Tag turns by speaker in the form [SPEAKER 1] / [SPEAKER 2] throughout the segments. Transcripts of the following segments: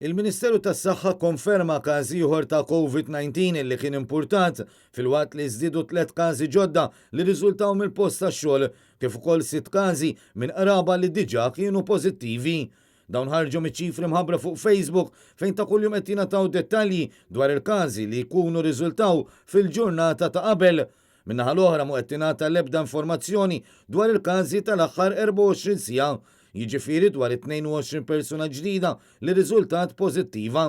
[SPEAKER 1] Il-Ministeru tas-Saħħa kkonferma każ ieħor ta' Covid-19 li kien impurtat, filwaqt li żdiedu tlett każi ġodda li rriżultaw mill-post tax-xogħol, kif ukoll sitt każi minn qraba li diġà kienu pożittivi. Dawn ħarġu miċ-ċifri mħabbra fuq Facebook fejn ta' kuljum qed jingħataw dettalji dwar il-każi li jkunu rriżultaw fil-ġurnata ta' qabel. Min-naħa l-oħra mhu qed tingħata l-ebda informazzjoni dwar il-każi tal-aħħar 24 siegħa, jiġifieri dwar it-22 persuna ġdida li rriżultat pożittiva.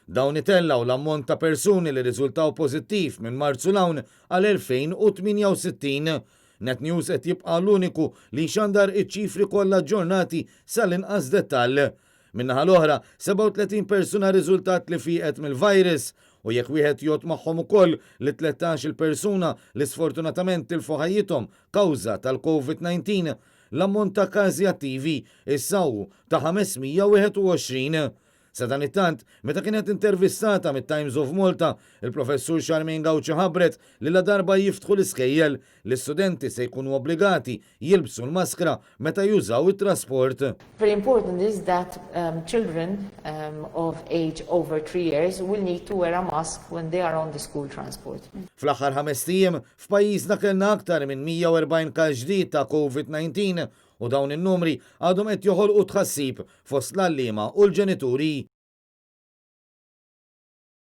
[SPEAKER 1] Dawn itellgħu l-ammont ta' persuni li rriżultaw pożittiv minn Marzu 'l hawn għal 2,068. Net News qed jibqa' l-uniku li jxandar iċ-ċifri kollha aġġornati sal-inqas dettall. Min-naħa l-oħra, 37 persuna rriżultat li fieqet mill-virus u jekk wieħed jgħodd magħhom ukoll lit-tlettax-il persuna li sfortunatament tilfu ħajjithom kawża tal-Covid-19, l-ammont ta' każi attivi issa hu ta' 521. Sadanittant, meta kienet intervistata mit-Times of Malta, il-Professur Charmaine Gauci ħabbret li ladarba jiftħu l-iskejjel, l-istudenti se jkunu obbligati jilbsu l-maskra meta jużaw it-trasport.
[SPEAKER 2] Very important is that children of age over 3 years will need to wear a mask when they are on the school transport.
[SPEAKER 1] Fl-aħħar ħamest ijiem, f'pajjiżna kellna aktar minn 140 każ ġdid ta' Covid-19 u dawn in-numri għadhom qed joħolqu tħassib fost l-għalliema u l-ġenituri.